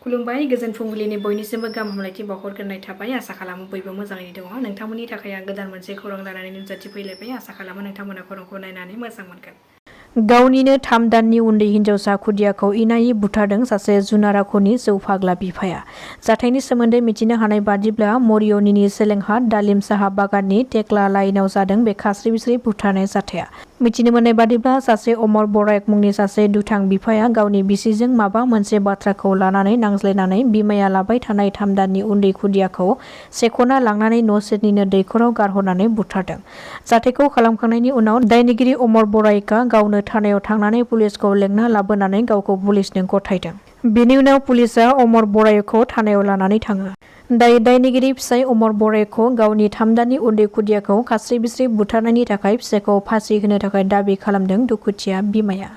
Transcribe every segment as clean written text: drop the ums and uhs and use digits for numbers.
खुलुमबाय गोजोन फुंबिलिनि बयनिसिमबो गाहाम हामलायथि बावहरग्रोनाय थाबाय। आसा खालामो बयबो मोजाङैनो दङ। नोंथांमोननि थाखाय आं गोदान मोनसे खौरां लानानै नुजाथिफैलायबाय। आसा खालामो नोंथांमोना खौरांखौ नायनानै मोजां मोनगोन। गावनिनो 3 दाननि उन्दै हिन्जावसा खुदियाखौ इनायै बुथारदों सासे जुनार आखुनि जौ फाग्ला बिफाया। जाथायनि सोमोन्दै मिथिनो हानाय बादिब्ला मरियनीनि सेलेंहाट दालिम साहा बागाननि टेक्ला लाइनआव जादों बे खास्रि-बिस्रि बुथारनाय जाथाया। मिथिनो मोननाय बादिब्ला सासे अमर बराइक मुंनि सासे दुथां बिफाया गावनि बिसिजों माबा मोनसे बाथ्राखौ लानानै नांज्लायनानै बिमाया लाबाय थानाय 3 दाननि उन्दै खुदियाखौ सेख'ना लांनानै न' सेरनिनो दैखराव गारहरनानै बुथारदों। जाथायखौ खालामखांनायनि उनाव दायनिगिरि अमर बराइकआ गावनो थानायाव थांनानै पुलिसखौ लेंना लाबोनानै गावखौ पुलिसनो गथायदों। बेनि उनाव पुलिसआ अमर बराइकखौ थानायाव लानानै थाङो। दायनिगिरि फिसाय अमर बराइकखौ गावनि 3 दाननि उन्दै खुदियाखौ खास्रि-बिस्रि बुथारनायनि थाखाय फिसायखौ फासि होनो थाखाय दाबि खालामदों दुखुथिया बिमाया।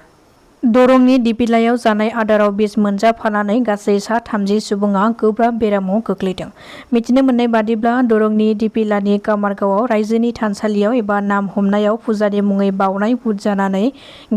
दरंनि दिपिलायाव जानाय आदाराव बिस मोनजाफानानै गासै सा 30 सुबुङा गोब्राब बेरामाव गोग्लैदों। मिथिनो मोननाय बादिब्ला दरंनि दिपिलानि कामारगावआव रायजोनि थानसालियाव एबा नाम हमनायाव फुजानि मुङै बावनाय बुट जानानै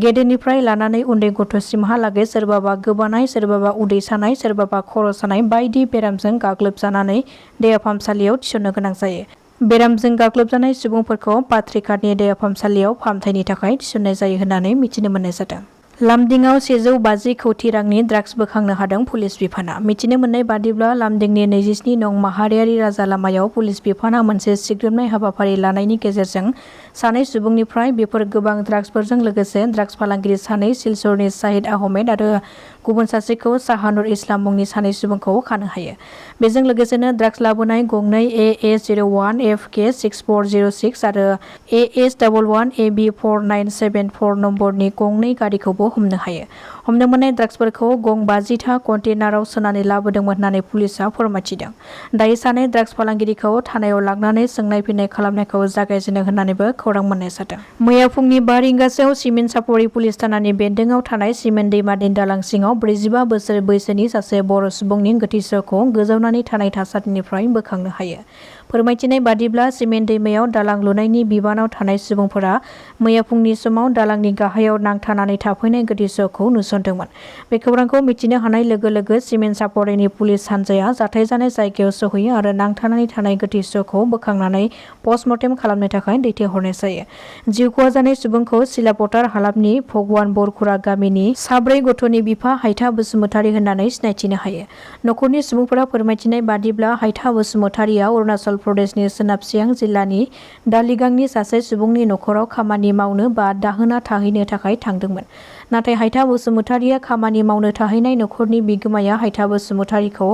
गेदेरनिफ्राय लानानै उन्दै गथ'सिमहालागै सोरबाबा गोबानाय, सोरबाबा उदै सानाय, सोरबाबा खर' सानाय बायदि बेरामजों गाग्लोबजानानै देहा फाहामसालियाव थिसननो गोनां जायो। बेरामजों गाग्लोबजानाय सुबुंफोरखौ पात्रिघाटनि देहा फाहामसालियाव फाहामथायनि थाखाय थिसननाय जायो होननानै मिथिनो मोननाय जादों। लामदिंआव 150 कौटि रांनि ड्राग्स बोखांनो हादों पुलिस बिफाना। मिथिनो मोननाय बादिब्ला लामदिंनि 27 नं माहारियारि राजा लामायाव पुलिस बिफाना मोनसे सिग्रोमनाय हाबाफारि लानायनि गेजेरजों सानै सुबुंनिफ्राय बेफोर गोबां ड्राग्सफोरजों लोगोसे ड्राग्स फालांगिरि सानै सिलचरनि शाहिद आहमेद आरो गुबुन सासेखौ शाहानुर इस्लाम मुंनि सानै सुबुंखौ खानो हायो। बेजों लोगोसेनो ड्राग्स लाबोनाय गंनै AA01 FK 6406 आरो AS11 AB 4974 नम्बरनि गंनै गारिखौबो हमनो हायो। हमनो मोननाय ड्राग्सफोरखौ गं 50था कन्टेनाराव सोनानै लाबोदोंमोन होननानै पुलिसआ फोरमायथिदों। दायो सानै ड्राग्स फालांगिरिखौ थानायाव लांनानै सोंनाय फिन्नाय खालामनायखौ जागायजेनो होननानैबो खौरां मोननाय जादों। मैया फुंनि 5 रिंगासोआव सिमेन्ट सापरि पुलिस थानानि बेन्दोंआव थानाय सिमेन्ट दैमानि दालां सिङाव 45 बोसोर बैसोनि सासे बर' सुबुंनि गोथै सहखौ गोजावनानै थानाय थासारिनिफ्राय बोखांनो हायो। फोरमायथिनाय बादिब्ला सिमेन्ट दैमायाव दालां लुनायनि बिबानाव थानाय सुबुंफोरा मैया फुंनि समाव दालांनि गाहायाव नांथानानै थाफैनाय गोथै सहखौ नुसनदोंमोन। बे खौरांखौ मिथिनो हानाय लोगो लोगो सिमेन्ट सापरिनि पुलिस हान्जाया जाथाय जानाय जायगायाव सहैयो आरो नांथानानै थानाय गोथै सहखौ बोखांनानै पस्टमर्टेम खालामनो थाखाय दैथायहरनाय जायो। जिउ खहा जानाय सुबुंखौ सिलापथार हालामनि भगवान बरखुरा गामिनि 4 गथ'नि बिफा हायथा बसुमतारी होननानै सिनायथिनो हायो। नखरनि सुबुंफोरा फोरमायथिनाय बादिब्ला हायथा बसुमतारीया अरुणाचल प्रदेशनि सोनाब सियां जिल्लानि डालिगांनि सासे सुबुंनि नखराव खामानि मावनो बा दाहोना थाहैनो थाखाय थांदोंमोन। नाथाय हायथा बसुमतारीया खामानि मावनो थाहैनाय नखरनि बिगोमाया हायथा बसुमतारीखौ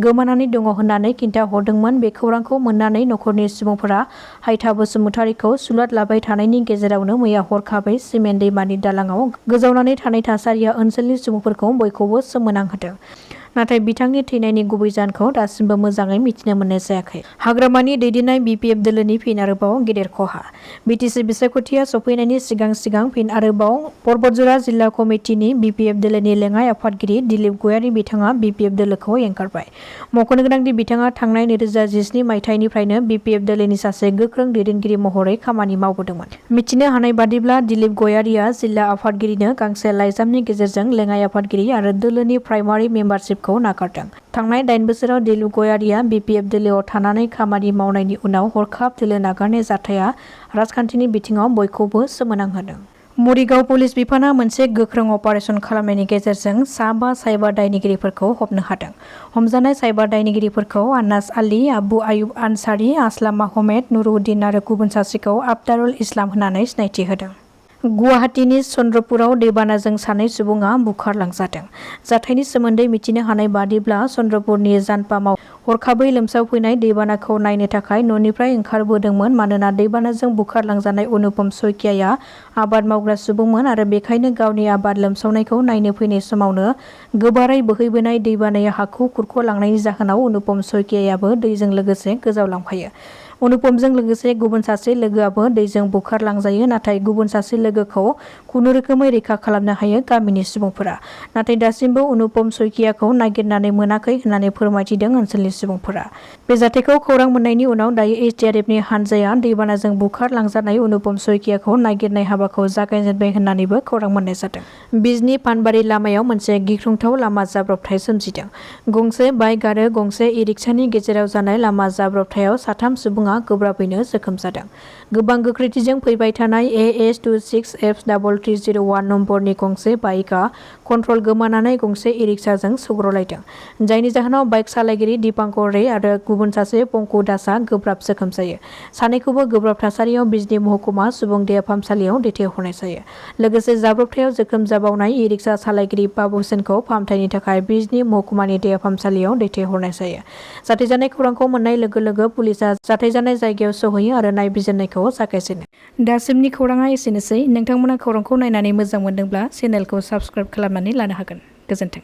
गोमानानै दङ होननानै खिन्थाहरदोंमोन। बे खौरांखौ मोननानै नखरनि सुबुंफोरा हायथा बसुमतारीखौ सुलाद लाबाय थानायनि गेजेरावनो मैया हरखाबै सिमेन्ट दैमानि दालांआव गोजावनानै थानाय थासारिया ओनसोलनि सुबुंफोरखौ बयखौबो सोमोनांहोदों। नाथाय बिथांनि थैनायनि गुबै जाहोनखौ दासिमबो मोजाङै मिथिनो मोननाय जायाखै। हाग्रामानि दैदेननाय BPF दोलोनि फिन आरोबाव गेदेर खहा। BTC बिसायख'थिया सफैनायनि सिगां फिन आरोबाव परबतजरा जिल्ला कमिटिनि BPF दोलोनि लेङाइ आफादगिरि दिलीप गयारी बिथाङा BPF दोलोखौ एंगारबाय। मख'नो गोनांदि बिथाङा थांनाय 2017 मायथाइनिफ्रायनो BPF दोलोनि सासे गोख्रों दैदेनगिरि महरै खामानि मावबोदोंमोन। मिथिनो हानाय बादिब्ला दिलीप गयारीआ जिल्ला आफादगिरिनो गांसे लाइजामनि गेजेरजों लेङाइ आफादगिरि आरो दोलोनि प्राइमारि मेम्बारशिपखौ नागारदों। थांनाय 8 बोसोराव दिलीप गयारीआ BPF दोलोआव थानानै खामानि मावनायनि उनाव हरखाब दोलो नागारनाय जाथाया राजखान्थिनि बिथिङाव बयखौबो सोमोनांहोदों। मरिगाव पुलिस बिफाना मोनसे गोख्रों अपारेसन खालामनायनि गेजेरजों सा 5 साइबार दायनिगिरिफोरखौ हमनो हादों। हमजानाय साइबार दायनिगिरिफोरखौ आनास आली, आबु आयुब आनसारी, आसलाम आहमेद, नुरुद्दिन आरो गुबुन सासेखौ आफतारुल इस्लाम होननानै सिनायथि होदों। गुवाहाटीनि चन्द्रपुराव दैबानाजों सानै सुबुङा बुखारलांजादों। जाथायनि सोमोन्दै मिथिनो हानाय बादिब्ला चन्द्रपुरनि जानपामाव हरखाबै लोमसावफैनाय दैबानाखौ नायनो थाखाय न'निफ्राय ओंखारबोदोंमोन। मानोना दैबानाजों बुखारलांजानाय अनुपम सयकियाया आबाद मावग्रा सुबुंमोन आरो बेखायनो गावनि आबाद लोमसावनायखौ नायनो फैनाय समावनो गोबारै बोहैबोनाय दैबानाया हाखौ खुरख'लांनायनि जाहोनाव अनुपम सयकियायाबो दैजों लोगोसे गोजावलांफायो। अनुपमजों लोगोसे गुबुन सासे लोगोआबो दैजों बुखारलांजायो, नाथाय गुबुन सासे लोगोखौ खुनुरोखोमै रैखा खालामनो हायो गामिनि सुबुंफोरा। नाथाय दासिमबो अनुपम सयकियाखौ नागिरनानै मोनाखै होननानै फोरमायथिदों ओनसोलनि सुबुंफोरा। बे जाथायखौ खौरां मोननायनि उनाव दायो एसडिआरएफनि हानजाया दैबानाजों बुखारलांजानाय अनुपम सयकियाखौ नागिरनाय हाबाखौ जागायजेनबाय होननानैबो खौरां मोननाय जादों। बिजनी पानबारि लामायाव मोनसे गिख्रंथाव लामा जाब्रबथाय सोमजिदों। गंसे बाइक आरो गंसे ई-रिक्सानि गेजेराव जानाय लामा जाब्रबथायाव 3 सुबुङा गोब्राबैनो जोखोम जादों। गोबां गोख्रैथिजों फैबाय थानाय AS26F3301 नम्बरनि गंसे बाइकआ कन्ट्रल गोमानानै गंसे ई-रिक्साजों सौग्रावलायदों, जायनि जाहोनाव बाइक सालायगिरि दीपांकर रे आरो गुबुन सासे पंकु दासआ गोब्राब जोखोम जायो। सानैखौबो गोब्राब थासारियाव बिजनी महकुमा सुबुं देहा फाहामसालियाव दैथायहरनाय जायो। लोगोसे जाब्रबथायाव जोखोम जाबावनाय ई-रिक्सा सालायगिरि बाबुसेनखौ फाहामथायनि थाखाय बिजनी महकुमानि देहा फाहामसालियाव दैथायहरनाय जायो। जाथाय जानाय खौरांखौ मोननाय लोगो लोगो पुलिसआ जाथाय जानाय जायगायाव सहैयो आरो नायबिजिरनायखौ जागायजेनो। दासिमनि खौराङा एसेनोसै। नोंथांमोना खौरांखौ नायनानै मोजां मोनदोंब्ला चेनेलखौ साबस्क्राइब खालामनानै लानो हागोन। गोजोन्थों।